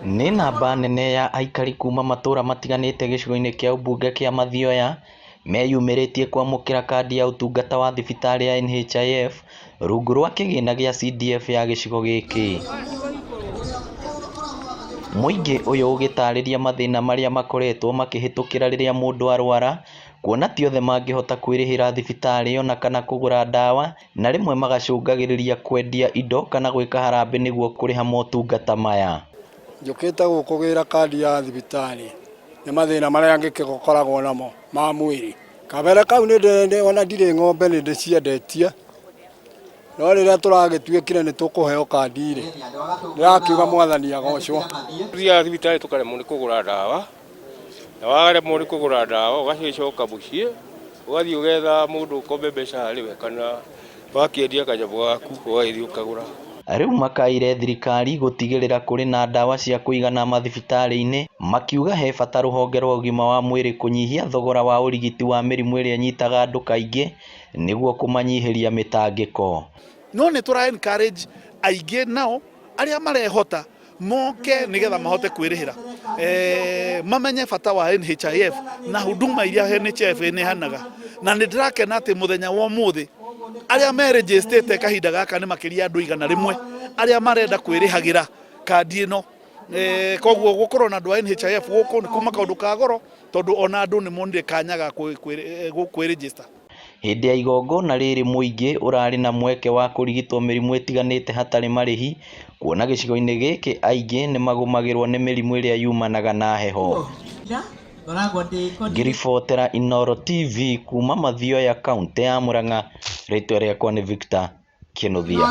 Nĩ namba nene ya aikari kuma matũra matiganĩte gĩcigo-inĩ kĩa ũmbunge kĩa Mathioya, meyumĩrĩtie kwamũkĩra kandi ya ũtungata wa thibitarĩ ya NHIF, rungu rwa kĩgĩna gĩa CDF ya gĩcigo gĩkĩ. Mũingĩ ũyũ ũgĩtarĩria mathĩna marĩa makoretwo makĩhĩtũkĩra rĩrĩa mũndũ arwara, kuona ti othe mangĩhota kwĩrĩhĩra thibitarĩ ona kana kũgũra ndawa, na rĩmwe magacũngagĩrĩria kwendia indo kana gwĩka harambĩ nĩguo kũrĩha motungata maya. Njũkĩte gũkũ gĩra kandi ya thibitarĩ nĩ mathĩna marĩa ngĩkoragwo namo ma mwĩrĩ. Kabere kau nĩ ona ndirĩ ng'ombe nĩ ndĩciendetie no rĩrĩa tũragĩtuĩkire nĩ tũkũheo kandi rĩ, ndĩrakiuga Mwathani agocwo. Tuthiaga thibitarĩ tũkaremwo nĩ kũgũra ndawa, na waremwo nĩ kũgũra ndawa ũgagĩcoka mũciĩ ũgathiĩ ũgetha mũndũ ũkombe mbeca harĩ we kana wakĩendia kanyamũ gaku ũgagĩthiĩ ũkagũra. Rĩu makaĩire thirikari gũtigĩrĩra kũrĩ na ndawa cia kũigana mathibitarĩ-inĩ, makiuga he bata rũhonge rwa ũgima wa mwĩrĩ kũnyihia thogora wa ũrigiti wa mĩrimũ ĩrĩa ĩnyitaga andũ kaingĩ nĩguo kũmanyihĩria mĩtangĩko. No nĩ tũra encourage aingĩ nao arĩa marehota moke nigetha mahote kwĩrĩhĩra, mamenye bata wa NHIF na huduma iria NHIF ĩneanaga. Na nĩ ndĩrakena atĩ mũthenya wa ũmũthĩ arĩa merĩnjĩstĩte kahinda gaka nĩ makĩria andũ 100 arĩa marenda kwĩrĩhagĩra kandi ĩno. Koguo gũkorwo na andũ a NHIF gũkũ nĩ kuma kaũndũ ka goro tondũ ona andũ nĩ monire kanya ga kwĩrĩnjĩsta. Hĩndĩ ya igongona rĩrĩ mũingĩ ũrarĩ na mweke wa kũrigitwo mĩrimũ ĩtiganĩte hatarĩ marĩhi, kuona gĩcigo-inĩ gĩkĩ aingĩ nĩmagũmagĩrwo nĩ mĩrimũ ĩrĩa yumanaga na heho. Ngĩribotera Inooro TV kuma Mathioya kauntĩ ya Murang'a, rĩtwa rĩakwa nĩ Victor Kĩnuthia.